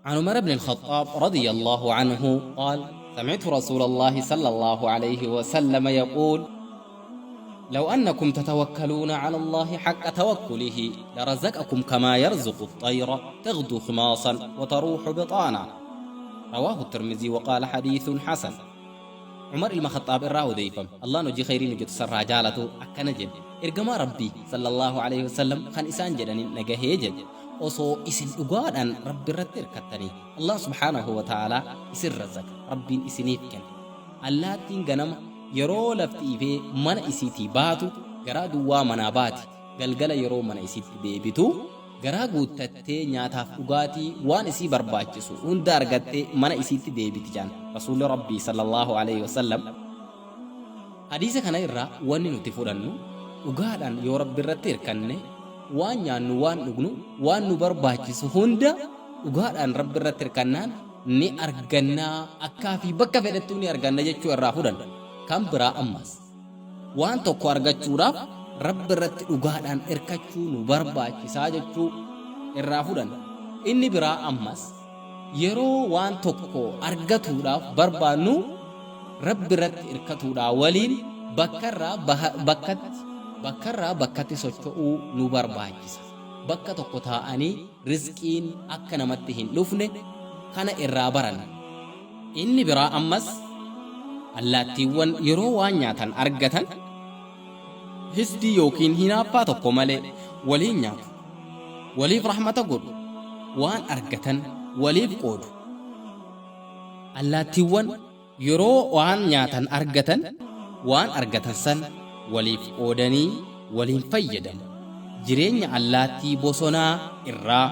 عن عمر بن الخطاب رضي الله عنه قال: سمعت رسول الله صلى الله عليه وسلم يقول: لو أنكم تتوكلون على الله حق توكله لرزقكم كما يرزق الطير تغدو خماصا وتروح بطانا. رواه الترمذي وقال حديث حسن. Umar ilma Khaxxaab irraa odeeyfame, Allaahn hojii khayriin hojjatu isarraa haa jaalatu, akkana jedhe, Ergamaa Rabbii, sallallaahu aleyhi wasallam, kan isaan jedhaniin dhagahee jedhe, Osoo isin dhugaadhaan Rabbirratti irkattanii, Allaahn subhaanahu wa ta'aalaa isin razzaqa, Rabbiin isiniif kenna. Allaattiin ganama yeroo lafti ifee mana isiitii baatu garaa duwwaa manaa baati, galgala yeroo mana isiitti deebitu garaa guuttattee nyaataaf dhugaatii waan isii barbaachisu hunda argattee mana isiitti deebiti jaan Rasuulli Rabbii sallallaahu aleyhi wasallam. Hadiisa kana irraa wanni nuti fudhannu dhugaadhaan yoo Rabbirratti irkanne waan nyaannu waan dhugnu waan nu barbaachisu hunda dhugaadhaan Rabbirratti irkannaan ni arganna akkaa fi bakka fedhettuu ni arganna jechuu irraa fudhanna. Kan biraa ammas waan tokko argachuudhaaf Rabbi irratti dhugaadhaan irkachuu nu barbaachisaa jechuu irraa fudhanna. Inni biraa ammas yeroo waan tokko argatuudhaaf barbaannu Rabbi irratti irkatuudhaa waliin bakkarraa bakkatti bakkarraa bakkatti socho'uu nu barbaachisa. Bakka tokko taa'anii rizqiin akka namatti hin dhufne kana irraa baranna. Inni biraa ammas allaattiiwwan yeroo waan nyaatan argatan hisdii yookiin hinaaffaa tokko malee waliin nyaatu. Waliif rahmata godhu. Waan argatan waliif qoodu. Allaattiiwwan yeroo waan nyaatan argatan waan argatan san waliif qoodanii waliin fayyadamu. Jireenya allaattii bosonaa irraa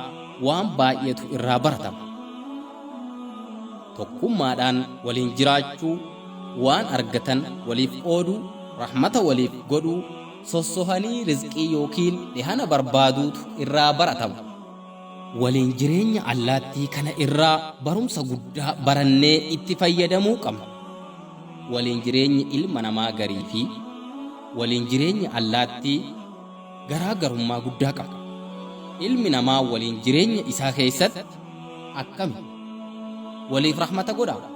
waan baay'eetu irraa baratama. Tokkummaadhaan waliin jiraachuu, waan argatan waliif qooduu, rahmata waliif godhuu, sossohanii rizqii yookiin dhihana barbaaduutu irraa baratama. Waliin jireenya allaattii kana irraa barumsa guddaa barannee itti fayyadamuu qabna. Waliin jireenyi ilma namaa garii fi waliin jireenyi allaattii garaa garummaa guddaa qaba. Ilmi namaa waliin jireenya isaa keessatti akkami? Waliif rahmata godhaa?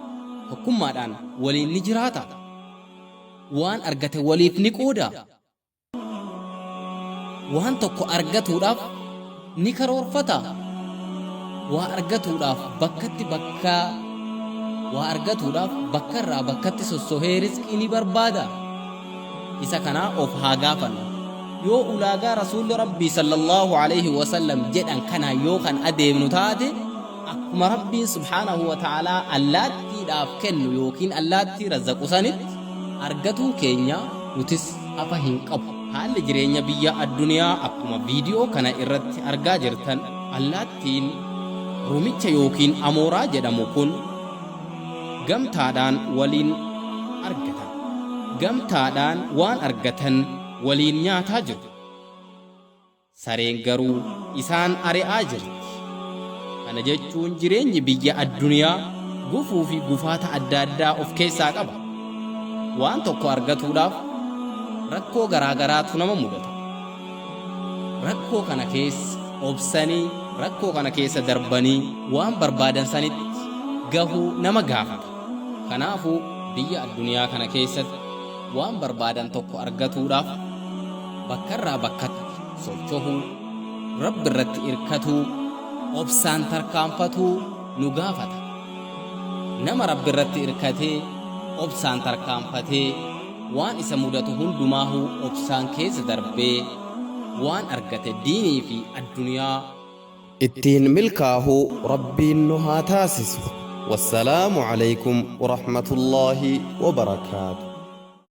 Tokkummaadhaan waliin ni jiraataa? Waan argate waliif ni qoodaa? Waan tokko argatuudhaaf ni karoorfataa? Waa argatuudhaaf bakkatti bakkaa waa argatuudhaaf bakkarraa bakkatti sossohee rizqii ni barbaadaa? Isa kanaa of haa gaafannu. Yoo ulaagaa Rasuulli Rabbii sallallaahu aleyhi wa sallam jedhan kanaan yoo kan adeemnu taate akkuma Rabbiin subhaanahu wa ta'aalaa allaattiidhaaf kennu yookiin allaattii razzaqu sanitti argatuun keenya nutis hafa hin qabu. Haalli jireenya biyya adduniyaa akkuma viidiyoo kana irratti argaa jirtan allaattiin rumicha yookiin amooraa jedhamu kun gamtaadhaan waliin argatan. Gamtaadhaan waan argatan waliin nyaataa jiru. Sareen garuu isaan ari'aa jirti. Kana jechuun jireenyi biyya adduniyaa gufuu fi gufaata adda addaa of keessaa qaba. Waan tokko argatuudhaaf rakkoo garaa garaatu nama mudata. Rakkoo kana keessa obsanii, rakkoo kana keessa darbanii waan barbaadan sanitti gahuu nama gaafata. Kanaafuu biyya adduniyaa kana keessatti waan barbaadan tokko argatuudhaaf bakkarraa bakkatti sochohuu, Rabbirratti irkatuu, obsaan tarkaanfatuu nu gaafata. Nama Rabbirratti irkatee, obsaan tarkaanfatee, waan isa mudatu hundumaahuu obsaan keessa darbee waan argate diinii fi adduniyaa ittiin milkaahu Rabbiin nu haa taasisu. Wassalaamu Aleykum Warahmatullaahi Wabarakaatuh.